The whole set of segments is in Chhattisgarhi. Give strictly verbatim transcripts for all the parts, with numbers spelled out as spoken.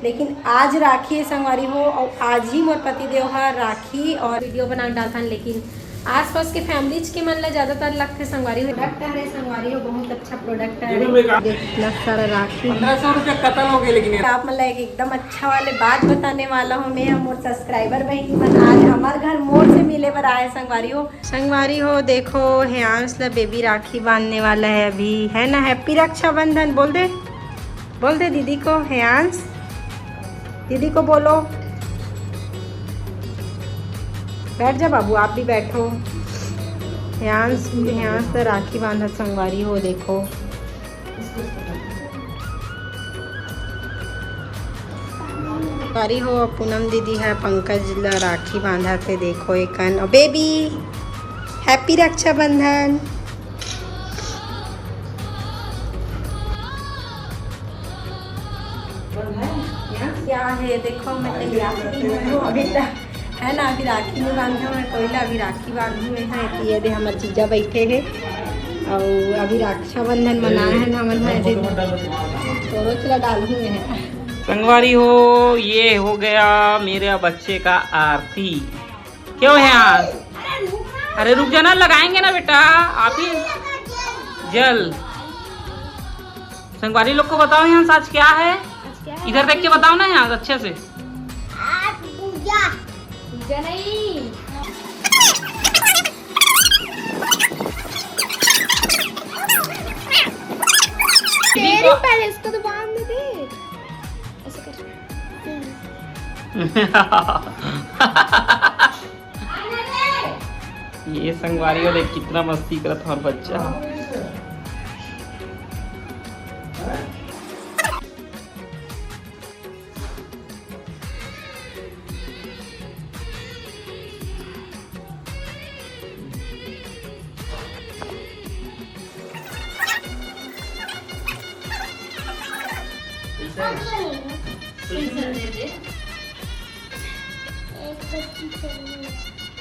लेकिन आज राखी हे संगवारी हो, और आज ही मोर पति देव ह राखी और वीडियो बना डालथन, लेकिन आसपास के फैमिलीज के मन ला ज्यादातर लगथे संगवारी हो, प्रोडक्ट हरे संगवारी हो, बहुत अच्छा प्रोडक्ट है। देखो मैं कहा, इतना सारा राखी। पन्द्रह सौ रुपया कतल हो गए, लेकिन आप मन ला एक एकदम अच्छा वाले बात बताने वाला हूँ मैं, मोर सब्सक्राइबर बहन मन आज हमार घर मोर से मिले बर आए संगवारी हो। संगवारी हो, देखो, हेयांश ला बेबी राखी बांधने वाला है अभी, है ना? हैप्पी रक्षाबंधन बोल दे, बोल दे दीदी को, हेयांश, दीदी को बोलो। बैठ जा बाबू, आप भी बैठो। हेयांश, हेयांश ला राखी बांधत संगवारी हो, देखो। संगवारी हो, पूनम दीदी ह पंकज ला राखी बांधत हे, देखो एकन। और बेबी, हैप्पी रक्षाबंधन। क्या है, देखो, मैं तैयार नहीं हुई हूँ अभी तक, है ना? अभी राखी नहीं बांधे हूँ मैं कोई ला, अभी राखी बांधू मैं। हाँ, ये दे, हमारे जीजा बैठे हैं और अभी रक्षाबंधन मनाए हैं ना, मन है, तोरो चला डालू मैं। संगवारी हो, ये हो गया मेरे बच्चे का आरती। क्यों है आज? अरे रुक जाना, लगाएंगे ना बेटा, आप ही जल। संगवारी लोग को बताओ यहाँ आज क्या है, इधर देख के बताओ ना यहाँ अच्छे से। आज पूजा। पूजा नहीं। तेरी पहले इसको तो बांध दे। ऐसे कर। ये संगवारी वाले कितना मस्ती करत हमार बच्चा।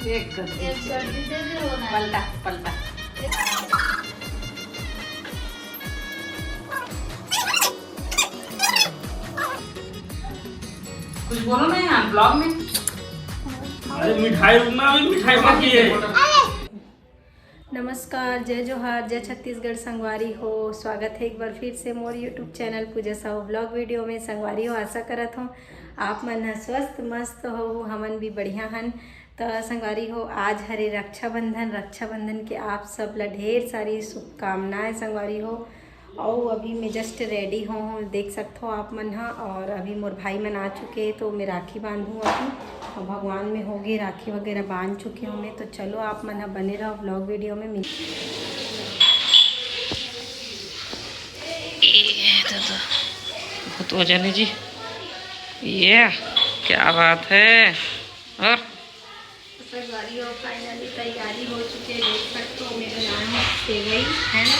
एक गड्ढे। एक गड्ढे से भी होना है। पलटा, पलटा। कुछ बोलो ना यहाँ ब्लॉग में। अरे मिठाई रुकना, अभी मिठाई बाकी है। नमस्कार, जय जोहार, जय छत्तीसगढ़ संगवारी हो। स्वागत है एक बार फिर से मोर YouTube चैनल पूजा साहू ब्लॉग वीडियो में। संगवारी हो, आशा करत हो आप मन ह स्वस्थ मस्त हो, हमन भी बढ़िया हन। त संगवारी हो, आज हरे रक्षाबंधन, रक्षाबंधन के आप सब ला ढेर सारी शुभकामनाएं संगवारी हो। अउ अभी मैं जस्ट रेडी हों, देख सकथो आप मन ह। और अभी मोर भाई मन आ चुके, तो मैं राखी बांधूँ अभी। और भगवान में होगे, राखी वगैरह बांध चुके हों मैं। तो चलो, आप मन ह बने रहो, ब्लॉग वीडियो में मिल। ये तो, तो बहुत वजन है जी। ये क्या बात है। और तो संगवारी हो, फाइनली तैयारी हो चुके है। देख सकते हो, मैं बनाए हूँ सेवई, है ना।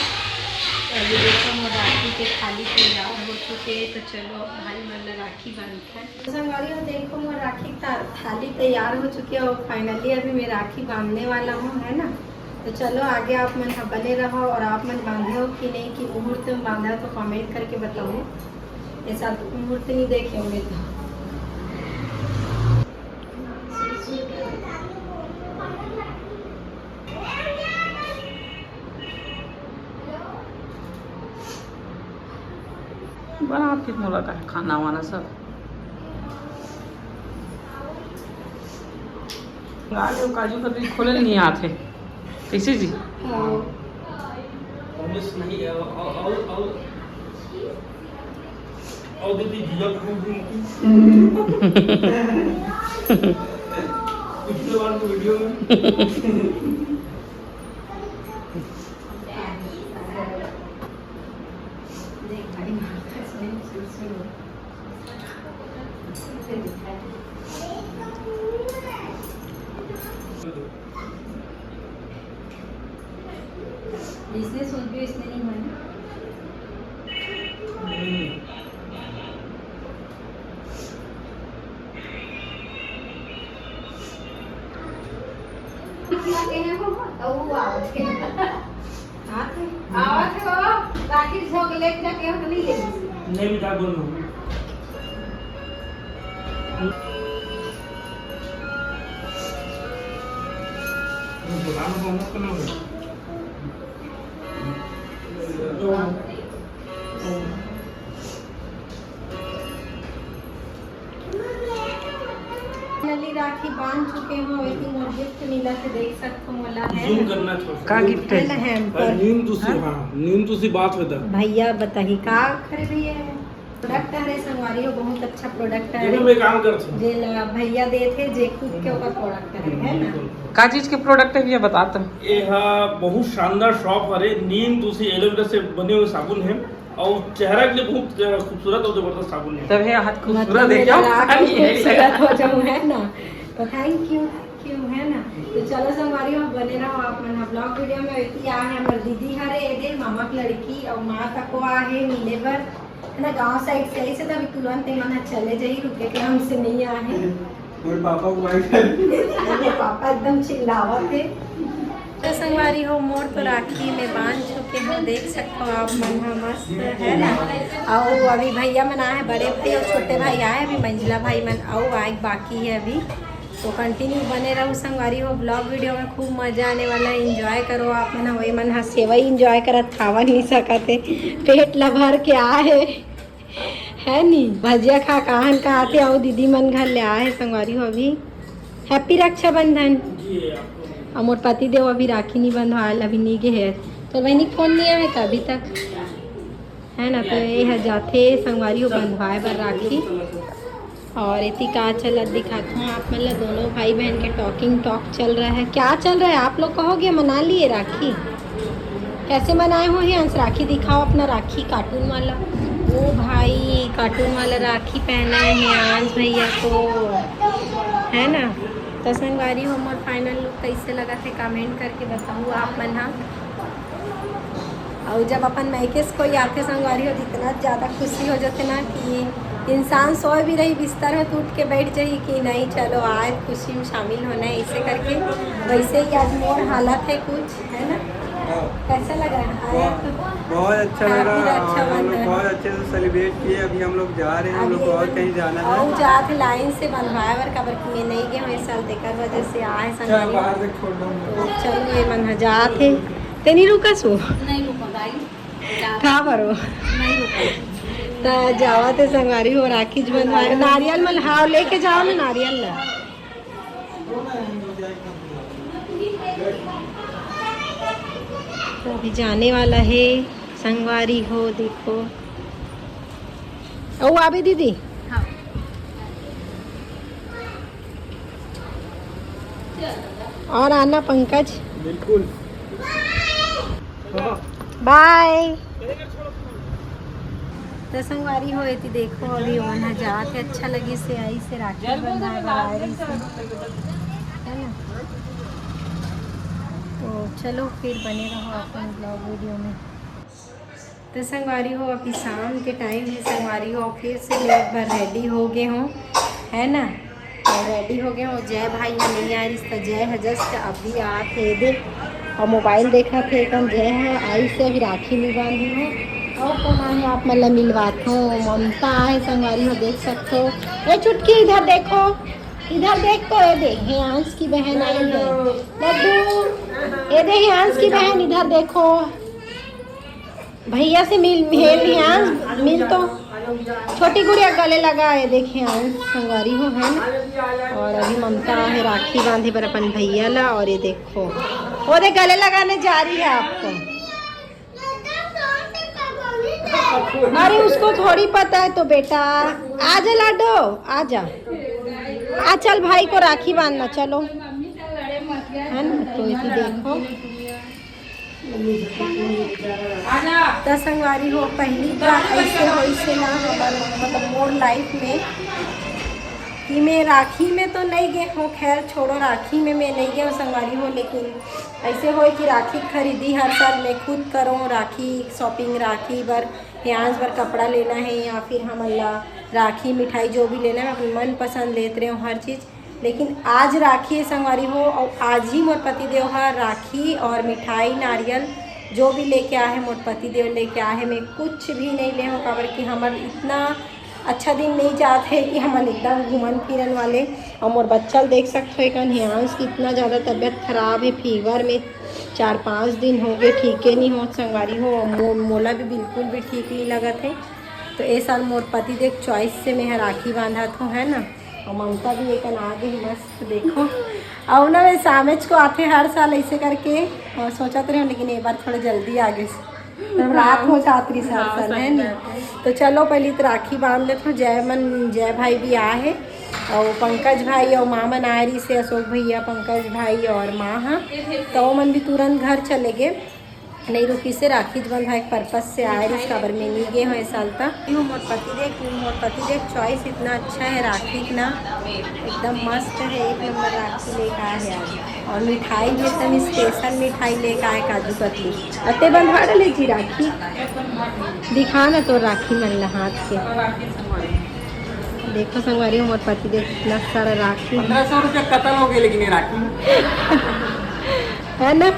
तो अभी देखो, मोर राखी के थाली तैयार हो चुके है। तो चलो, अब भाई मन ला राखी बांधते हैं। तो संगवारी हो, देखो, मोर राखी का थाली तैयार हो चुके है और फाइनली अभी मैं राखी बांधने वाला हूँ, है ना। तो चलो, आगे आप मन ह बने रहो और आप मन बांधे हो कि नहीं, कि मुहूर्त में बांधा हो तो कमेंट करके बताओ। ऐसा तो मुहूर्त नहीं देखे होंगे तो। बनात के मोला का खाना वाना सब। काजू, काजू कतली खोले नहीं आते। कैसे जी? हाँ। और, और, और, और दीदी जिया को पिछले बार की वीडियो में। इसने सोच भी इसने नहीं मानी। आवत हे। आवत हे वो, राखी झोंक लेके जाके हम नहीं ले। नहीं बेटा, बोलो। फाइनली राखी बांध चुके हों, एती मोर गिफ्ट मिला थे, देख सकथो मोला, है जूम ना? करना छोड़। का गिफ्ट है? है ना, hamper। नींद तुसी, हाँ? हाँ, नींद तुसी बात होता। भैया बताही का करे भैया है? प्रोडक्ट हरे संगवारी हो, बहुत अच्छा प्रोडक्ट है। देखो, मैं काम करता हूँ। जे ला भैया देथे, जे खुद के ओकर प्रोडक्ट है, है ना? का चीज के प्रोडक्ट है भैया, बता तो। ये हा बहुत शानदार शॉप हरे, नींद तुसी एलोवेरा से बने हुए साबुन है। और चेहरा के लिए बहुत, अ, खूबसूरत और जबरदस्त साबुन है। तब हे हाथ खूबसूरत मतलब है, मेरा क्या? राखी अरे, ये खूबसूरत हो जाऊं, है ना? तो thank you, thank you, है ना? तो चलो संगवारी हो, बने रहो आप मन ह vlog video में। एती आ है हमर दीदी हरे, एदे मामा के लड़की और माँ तको आ है मिले बर, है ना? गांव side से, ऐसे तभी तुरंत ए मन ह चले जाही, रुके के हमसे नहीं आ है। मोर पापा को भाई कर। मोर पापा एकदम चिल्लावत हे। तो संगवारी हो, मोर तो राखी में बांध चुके हो, देख सकते हो आप मन ह मस्त, है ना? और अभी भैया मन आए हैं, बड़े भाई और छोटे भाई आए हैं, अभी मंझला भाई मन अउ आए बाकी है अभी। तो continue बने रहो संगवारी हो vlog video में, खूब मजा आने वाला है, enjoy करो आप मन ह। वही मन ह सेवई enjoy करत, खावा नहीं सकत है, पेट ला भर के आए है। है नी, भजिया खा काहन कहाथे, अउ दीदी मन घर ले आए हे संगवारी हो अभी। Happy रक्षाबंधन। जी, आपको भी। अउ मोर पति देव अभी राखी नी बंधवाल, अभी नी गे हे। तो बहनी फोन नी आए का अभी तक, है ना? तो ये ह जाथे संगवारी हो बंधवाए बर राखी। और एती का चलत दिखात हूँ आप मन ला, दोनों भाई बहन के talking talk चल रहा है। क्या चल रहा है आप लोग कहोगे, मना लिए राखी? कैसे मनाए हो हे अंश? राखी दिखाओ अपना राखी, cartoon वाला। ओ भाई, cartoon वाला राखी पहना है अंश भैया को, है ना? तो संगवारी हो, मोर final look कैसे लगत हे, comment करके बताओ आप मन हा। और जब अपन मायके से कोई आथे संगवारी हो, तो इतना ज़्यादा खुशी हो जाथे ना कि इंसान सोए भी रही बिस्तर में तो उठ के बैठ जाही कि नहीं, चलो आज खुशी में शामिल होना है, ऐसे करके। वैसे ही आज मोर हालत है कुछ, है ना? हाँ। कैसा लगा? आया बहुत, तो बहुत अच्छा लगा। और हम लोग रक्षाबंधन बहुत अच्छे से celebrate किए। अभी हम लोग जा रहे हैं, हम लोग को और कहीं जाना है। और जात line से बंधवाए बर, काबर कि मैं नहीं गए हूँ इस साल, तेकर वजह से आए संगवारी। बाहर तक छोड़ दो हम लोग। तो चलो, ये मन ह जात हे। ते नहीं रुका सो? नहीं रुका भाई। का बरो? नहीं रुका। त जावत हे संगवारी हो, राखी ज बंधवाए। नारियल मन, हाँ, लेके जाओ ना नारियल ला। तो अभी जाने वाला है संगवारी हो, देखो। ओ, आबे दीदी। हाँ। और आना पंकज। बिल्कुल। हाँ। Bye। तो संगवारी हो, एती देखो, अभी ओमन ह जात हे, अच्छा लगिस हे, आइस हे राखी बंधाए बर आए रहिस हे, है ना? तो चलो फिर बने रहो अपन vlog video में। तो संगवारी हो, अभी शाम के time है संगवारी हो, फिर से मैं एक बार ready हो गए हूँ, है ना? और ready हो गए हूँ। जय भाई ह नहीं आए रहिस, त जय ह just अभी आत हे दे, और mobile देखत हे, कन जय ह आइस हे, अभी राखी नहीं बांधी हूँ। और कौन आए हे आप मन ला मिलवात हूँ, ममता आए संगवारी हो, देख सकते हो। ए चुटकी, इधर देखो, इधर देख तो, ये देख, हे अंश की बहन आई है, लड्डू, ये दे, हे अंश की बहन, इधर देखो। भैया से मिल, मिल, मिल तो। छोटी गुड़िया गले लगा है, देखे अंश संगवारी हो, है ना? और अभी ममता है राखी बांधे पर अपन भैया ला, और ये देखो, वो देख गले लगाने जा रही है आपको। अरे उसको थोड़ी पता है तो बेटा, आ जा लाडो, आ जा, आ चल भाई को राखी बांधना, चलो, है ना? तो इसी देखो। त संगवारी हो, पहली बार ऐसे होइस हे ना हमर, मतलब मोर life में, कि मैं राखी में तो नहीं गए हूँ, खैर छोड़ो, राखी में मैं नहीं गए हूँ संगवारी हो, लेकिन ऐसे होए कि राखी खरीदी हर साल मैं खुद करूँ, राखी shopping, राखी बर, प्याज बर कपड़ा लेना है या फिर हमन ला राखी मिठाई जो भी लेना है, मैं अपन मनपसंद लेत रहे हूँ हर चीज़। लेकिन आज राखी है संगवारी हो, और आज ही मोर पतिदेव ह राखी और मिठाई, नारियल जो भी लेके आए हैं, मोर पतिदेव लेके आए हैं। मैं कुछ भी नहीं ले हूँ, काबर कि हमर इतना अच्छा दिन नहीं जात हे कि हमन एकदम घूमन फिरन वाले। अउ मोर बच्चा ल देख सकथो, एक हियांश की इतना ज़्यादा तबीयत खराब हे, फीवर में चार पाँच दिन हो गए, ठीक हे नहीं होत संगवारी हो। अउ मो-, मोला भी बिल्कुल भी ठीक नहीं लगत हे। तो ए साल मोर पति देव चॉइस से मैं ह राखी बांधत हूँ, है ना। अउ ममता भी एकन आ गई, मस्त देखो। अउ ना मैं सामेच को आथे हर साल ऐसे करके, अउ सोचत रहे, लेकिन ए बार थोड़ा जल्दी आ गए। तब रात हो जात रही हर हाँ, साल, सही है नी? बात है। तो चलो, पहले तो राखी बांध लेथो। जय मन, जय भाई भी आ हे, अउ पंकज भाई अउ माँ मन आ रही से, अशोक भैया, पंकज भाई अउ माँ हा, तो वो मन भी तुरंत घर चले गए, नहीं रुकी से राखी बंधवाए के पर्पस से आए रही, काबर मैं नहीं गए हो ए साल तक। मोर पति देव, मोर पति देव चॉइस इतना अच्छा है राखी ना, एकदम मस्त है, एक नंबर राखी लेके आए हे आज। अउ मिठाई भी एकदम स्पेशल मिठाई लेके आए, काजू कतली। अते बंधवा डाले जी राखी, दिखा ना तोर राखी मन ला हाथ के। देखो संगवारी, मोर पति देव इतना सारा राखी। पन्द्रह सौ रुपया कतल हो गए, लेकिन ये राखी है ना।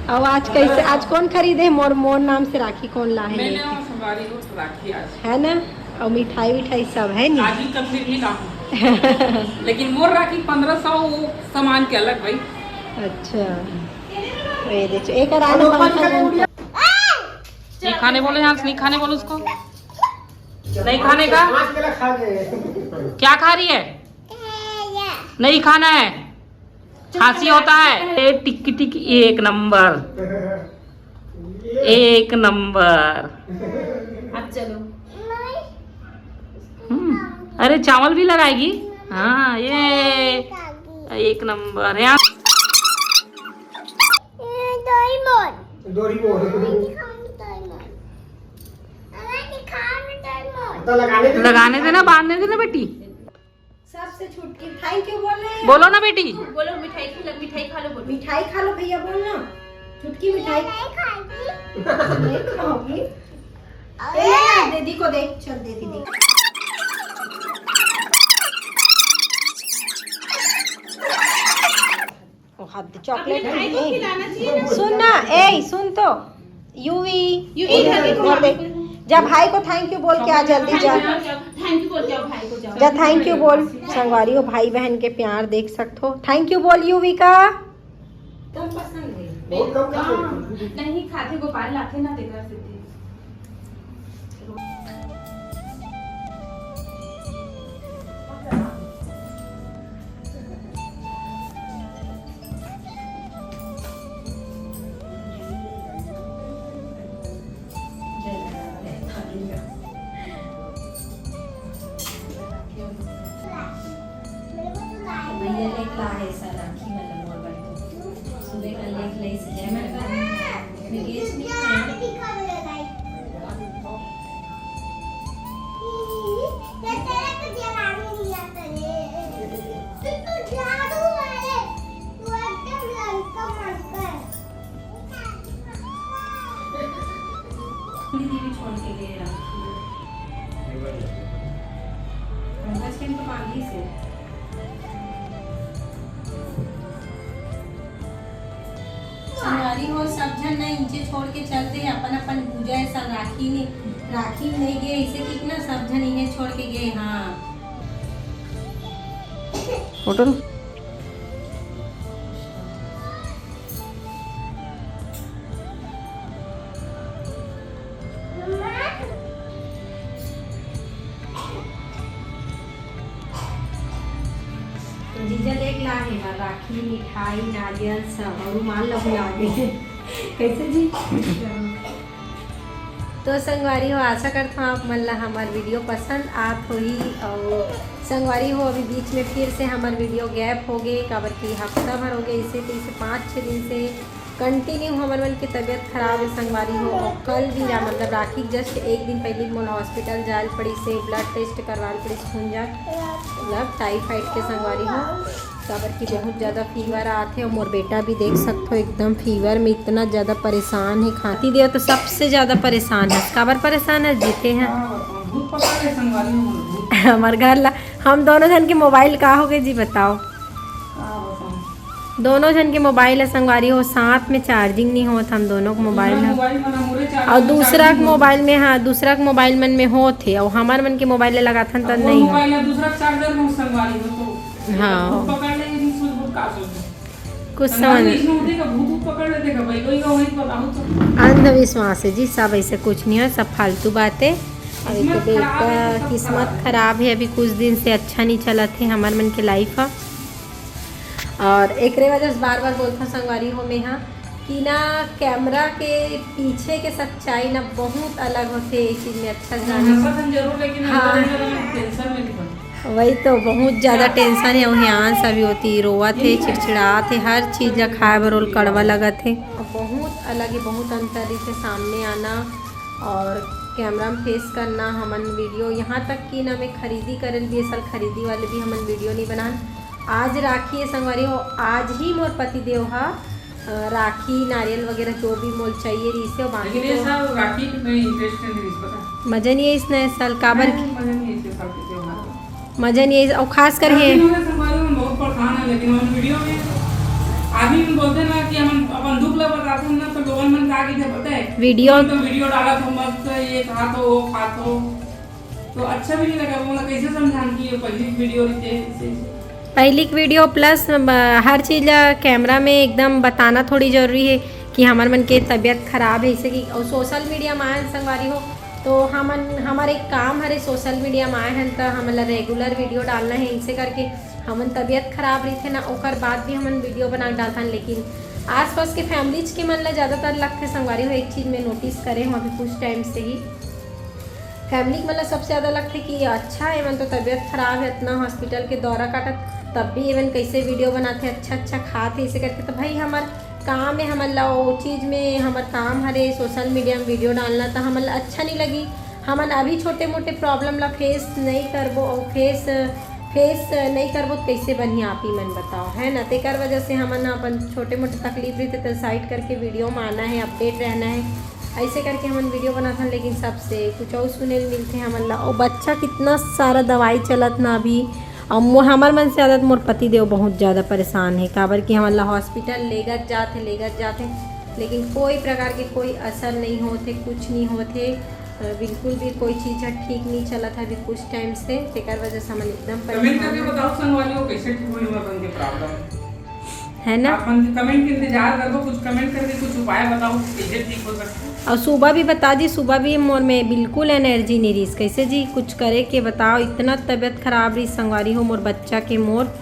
अउ आज कैसे, आज कौन खरीदे मोर, मोर नाम से राखी कौन ला है? मैंने वो संगवारी को राखी आज। है ना? अउ मिठाई विठाई सब है नी? काजू कतली भी लाऊं। लेकिन मोर राखी पन्द्रह सौ, वो सामान के अलग भाई। अच्छा, ये देखो, एक आराम पंखा बंद कर। नहीं खाने बोलो यहाँ से, नहीं खाने बोलो उसको। नहीं खाने का? क्या खा रही है? नहीं खाना है। खांसी होता है। ए, टिक टिक, एक नंबर, एक नंबर। अब चलो। हम्म, अरे चावल भी लगाएगी। हाँ, ये एक नंबर है। डोरेमोन। डोरेमोन। तो लगाने दे। लगाने देना, बांधने देना बेटी। सबसे छुटकी थैंक यू बोल रहे हैं। बोलो ना बेटी। बोलो, मिठाई खिला, मिठाई खा लो, बोलो। मिठाई खा लो भैया, बोल ना। छुटकी मिठाई। नहीं खाओगी? ए, दीदी को दे, चल दीदी दे। ओ, हाथ दे, चॉकलेट। भाई को खिलाना चाहिए ना। सुन ना, ए, सुन तो, यूवी, यूवी, इधर, इधर इधर देख। जा भाई को थैंक यू बोल के आ, जल्दी जा। थैंक यू बोल के आओ भाई को, जाओ। जा थैंक यू बोल। संगवारी हो, भाई बहन के प्यार देख सकत हो। थैंक यू बोल यूवी का। कम पसंद है। बहुत कम खाते हैं। नहीं खाते, गोपाल लाते ना, तेकर से। भैया लेके ला है सर राखी, मतलब मोर बर तो सुबह का लेके लाई से जय माता दी। मैं गेट नहीं है। दीदी भी छोड़ के गए राखी। पंकज के तो बांधी से। संगवारी हो, सब झन न इंचे छोड़ के चल दे, अपन अपन पूजा है, सब राखी ने, राखी नहीं गए, इसे ठीक ना, सब झन इन्हें छोड़ के गए। हाँ। होटल। तो जीजा लेके ला हे ना राखी, मिठाई, नारियल सब, और रुमाल ला भुला गे। कैसे जी? तो संगवारी हो, आशा करत हूँ आप मन ला हमर वीडियो पसंद आत होही। और संगवारी हो, अभी बीच में फिर से हमर वीडियो गैप हो गए, काबर कि हफ्ता भर हो गए, इसे तो इसे पाँच छः दिन से कंटिन्यू हमर मन के तबीयत खराब है संगवारी हो। और कल भी रा-, मतलब राखी के जस्ट एक दिन पहले मोला हॉस्पिटल जाए ल पड़ी से, ब्लड टेस्ट करवा ल पड़ी, खून जांच, मतलब टाइफाइड के संगवारी हो। काबर कि बहुत ज़्यादा फीवर आत हे, और मोर बेटा भी देख सकत हो एकदम फीवर में इतना ज़्यादा परेशान है। खाती दिया तो सबसे ज़्यादा परेशान है। काबर परेशान है? जीते हैं। हाँ, बताओ, भूत पकड़ ले संगवारी हो, भूत। हमार घर ला, हम दोनों जन के मोबाइल का हो गए जी, बताओ। का बताओ? दोनों झन के मोबाइल ह संगवारी हो, साथ में चार्जिंग नहीं होत हम दोनों के मोबाइल ह। मोबाइल मन ह मोरे चार्जर अउ में दूसरा चार्जिंग के होत। मोबाइल में, हाँ, दूसरा के मोबाइल मन में होत हे, अउ हमर मन के मोबाइल ल लगाथन त अब वो नहीं हो। मोबाइल ह दूसरा चार्जर में संगवारी हो तो हाँ। भूत पकड़ ले, ये नहीं सोच, भूत का सोच। कुछ समझ नहीं। इसमें होते का भूत, भूत पकड़ लेते का भाई, कोई का वही बताओ तो। अंधविश्वास है जी, सब ऐसे कुछ नहीं हो, सब फालतू बात है। अभी तो किस्मत खराब है, बेटा, सब किस्मत खराब है। खराब है, अभी कुछ दिन से अच्छा नहीं चलत है हमर मन के लाइफ ह। और एकरे वजह से बार बार बोलथों संगवारी हो मैं हा कि ना, कैमरा के पीछे के सच्चाई ना बहुत अलग होथे। ये चीज में अच्छा जाने हंसत हम जरूर, लेकिन हाँ। अंदर अंदर हम टेंशन में नहीं पड़ते। वही तो, बहुत ज्यादा टेंशन है। वही आंस अभी होती, रोवत है, चिड़चिड़ात है, हर चीज ला खाए बर ओल कड़वा लगत है। बहुत अलग ही, बहुत अंतर रहिथे सामने आना और कैमरा में फेस करना। हमन वीडियो, यहाँ तक कि ना मैं खरीदी करल भी, असल खरीदी वाले भी हमन वीडियो नहीं बनान। आज राखी है संगवारी हो, आज ही मोर पति देव हा, अ, राखी, नारियल वगैरह जो भी मोल चाहिए रहिसे, बाकी लेकिन ये तो साल राखी में इंटरेस्ट नहीं रहिस, पता है? मजा नहीं आइस ना इस साल, काबर नहीं, की? मजा नहीं आइस इस साल के त्योहार में। मजा नहीं आइस, और खास कर हे। आदमी मन संगवारी मन बहुत परेशान है, लेकिन हम वीडियो में आदमी मन बोलते ना कि हम अपन दुख ला बताते हैं ना, तो लोगन मन का कहिथे पता है? वीडियो तुरंत वीडियो डालत हो, मस्त ये खा तो, वो खा तो, तो अच्छा भी नहीं लगा। वो कैसे समझान कि ये पहली वीडियो रहिथे, इसे पहली की वीडियो प्लस, अ, हर चीज ला कैमरा में एकदम बताना थोड़ी जरूरी है कि हमर मन के तबीयत खराब है, इसे कि, और सोशल मीडिया में आए हैं संगवारी हो, तो हमन, हमर एक काम हरे, सोशल मीडिया में आए हैं तो हमन ला रेगुलर वीडियो डालना है, इसे करके हमन तबीयत खराब रहिथे ना, ओकर बाद भी हमन वीडियो बना के डालथन। लेकिन आसपास के फैमिलीज के मन ला ज़्यादातर लगथे संगवारी हो, एक चीज मैं नोटिस करे हूँ अभी कुछ टाइम से ही, फैमिली के मन ला सबसे ज़्यादा लगथे कि अच्छा, एमन तो तबीयत खराब है, इतना हॉस्पिटल के दौरा काटत, तब भी एमन कैसे वीडियो बनाथे, अच्छा अच्छा खात है, इसे करके। तो भाई, हमर काम है, हमन ला वो चीज में, हमर काम हरे सोशल मीडिया में वीडियो डालना, तो हमन ला अच्छा नहीं लगी। हमन अभी छोटे मोटे प्रॉब्लम ला फेस नहीं करबो, और फेस, फेस नहीं करबो तो कैसे बनही, आप ही मन बताओ, है ना? तेकर वजह से हमन अपन छोटे मोटे तकलीफ रहिथे तो साइड करके वीडियो में आना है, अपडेट रहना है। ऐसे करके हमन वीडियो बनाथन, लेकिन सबसे कुछ और सुने ल मिलथे हमन ला। ओ बच्चा, कितना सारा दवाई चलत ना अभी, और मो-, हमर मन से ज्यादा तो मोर पति देव बहुत ज्यादा परेशान है, काबर कि हमन ला हॉस्पिटल लेगत जात है, लेगत जात है, लेकिन कोई प्रकार के कोई असर नहीं होत है, कुछ नहीं होत है। अ, बिल्कुल भी कोई चीज ह ठीक नहीं चलत है अभी कुछ टाइम से, तेकर वजह से हमन एकदम कमेंट करके परेशान हैं। बताओ संगवारी हो, कैसे ठीक होही हमर मन के प्रॉब्लम। है ना? आप मन के कमेंट के इंतजार करबो, कुछ कमेंट करके कुछ उपाय बताओ, कैसे ठीक हो सकता है। और सुबह भी बता दी, सुबह भी मोर में बिल्कुल एनर्जी नहीं रहीस। कैसे जी, कुछ करे के बताओ, इतना तबीयत खराब रहीस संगवारी हो मोर बच्चा के मोर।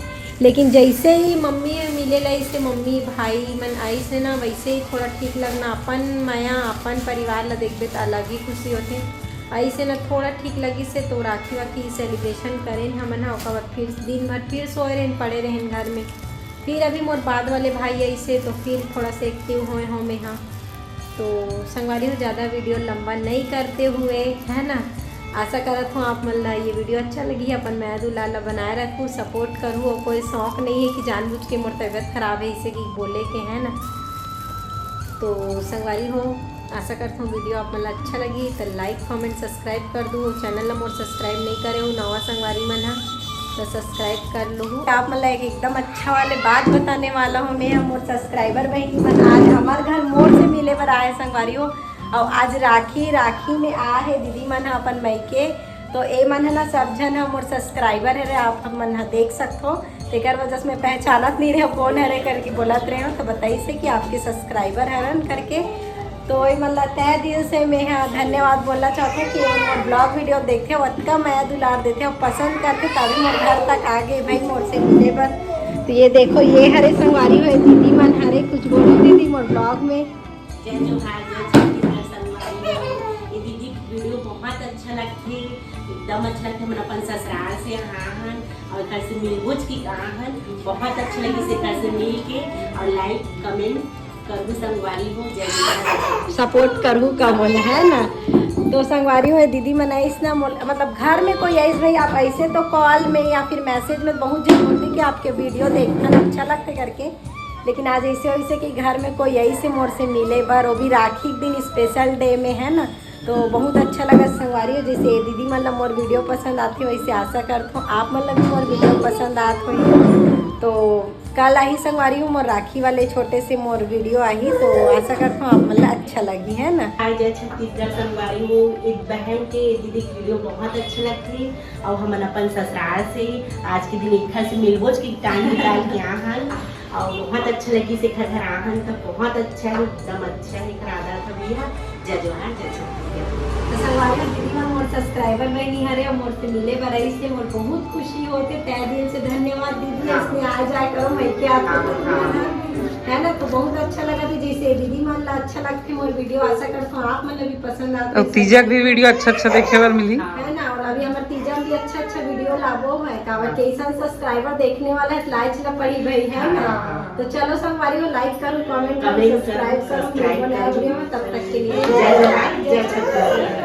लेकिन जैसे ही मम्मी मिले ला, इसे मम्मी भाई मन आइस हे ना, वैसे ही थोड़ा ठीक लगना। अपन मया, अपन परिवार ला देखबे त अलग ही खुशी होथे। आइस हे ना, थोड़ा ठीक लगिस हे तो राखी वाखी सेलिब्रेशन करेन हमन ह। ओकर बाद फिर दिन भर फिर सोए रहेन, पड़े रहेन घर में। फिर अभी मोर बाद वाले भाई आइस हे तो फिर थोड़ा सा एक्टिव होए हों मैं ह। तो संगवारी हो, ज़्यादा वीडियो लंबा नहीं करते हुए, है ना, आशा करत हूँ आप मन ला ये वीडियो अच्छा लगी। अपन मया दुलार ला बनाए रखू, सपोर्ट करू। और कोई शौक नहीं है कि जानबूझ के मोर तबीयत खराब है इसे कि बोले के, है ना। तो संगवारी हो, आशा करत हूँ वीडियो आप मन ला अच्छा लगी, तो लाइक, कमेंट, सब्सक्राइब कर दू। और चैनल ला मोर सब्सक्राइब नहीं करे हो, नवा संगवारी मन ह, तो सब्सक्राइब कर लूहू। आप मन ला एक एकदम अच्छा वाले बात बताने वाला हूँ मैं, मोर सब्सक्राइबर बहिनी मन आज हमार घर मोर से मिले बर आए संगवारी हो। और आज राखी, राखी में आ है दीदी मन ह अपन मइके। तो ए मन ह ना सब झन ह मोर सब्सक्राइबर हरे, आप मन ह देख सकथो। तेकर वजह से मैं पहचानत नहीं रहे कौन हरे करके बोलत रहे हो, तो बताइस हे कि आपके सब्सक्राइबर हरन करके। तो ए मन ला तहे दिल से मैं ह धन्यवाद बोलना चाहत हूँ कि ये मोर ब्लॉग वीडियो देखे, अतका मया दुलार देथे और पसंद करके तभी मोर घर तक आ गए भाई मोर से मिले बर। तो ये देखो, ये हरे संगवारी हो, दीदी मन हरे, कुछ बोलो दीदी मोर ब्लॉग में। जय जोहार, जय छत्तीसगढ़ संगवारी हो। ये दीदी के वीडियो बहुत अच्छा लगथे, एकदम अच्छा लगथे। हमन अपन ससुराल से आए हन और घर से मिलबुझ के आए हन, बहुत अच्छा लगिस हे घर से मिल के। और लाइक कमेंट करहू संगवारी हो, जय जोहार। सपोर्ट करहू का बोले, है ना। तो संगवारी हो, दीदी मन आइस ना, मोल-, मतलब घर में कोई आइस भाई, आप ऐसे तो कॉल में या फिर मैसेज में बहुत जन बोलते कि आपके वीडियो देखना अच्छा लगते करके, लेकिन आज ऐसे वैसे कि घर में कोई आइस हे मोर से मिले बर, वो भी राखी के दिन स्पेशल डे में, है ना। तो बहुत अच्छा लगा संगवारी हो, जैसे ये दीदी मन ला मोर वीडियो पसंद आथे, वैसे आशा करत हूँ आप मन ला भी मोर वीडियो पसंद आत होही। तो कल आही संगवारी हो मोर राखी वाले छोटे से मोर वीडियो आही, तो आशा करता हूँ आप मन ला अच्छा लगी, है ना? हाय जय छत्तीसगढ़ संगवारी हो, एक बहन के दीदी के वीडियो बहुत अच्छा लगथे। और हमन अपन ससुराल से आज के दिन एक से मिलबोच के टाइम निकाल के आहन और बहुत अच्छा लगी से घर घर आहन तो बहुत अच्छा है, एकदम अच्छा है घर आदर था भैया। जय जोहार, जय छत्तीसगढ़। तो संगवारी हो, दीदी मन मोर सब्सक्राइबर बनी हरे और मोर से मिले बर आई से मोर बहुत खुशी होते। तय दिल से धन्यवाद दीदी, इसने आ जाए करो मैं क्या, है ना? तो बहुत अच्छा लगा थी, जैसे दीदी मन ला अच्छा लगते मोर वीडियो, आशा करता हूँ आप मन ला भी पसंद आते। अब तीजा के भी वीडियो अच्छा अच्छा देखे बर मिली। है ना? और अभी हमारे तीजा में भी अच्छा अच्छा वीडियो लाबो है, काबर के ऐसा सब्सक्राइबर देखने वाला है, लाइच ला पड़ी भाई, है ना? तो चलो संगवारी हो, लाइक करो, कमेंट करो, Comment करो, सब्सक्राइब करो, subscribe मिलबो नया करो। वीडियो में, तब तक के लिए जय जोहार, जय छत्तीसगढ़।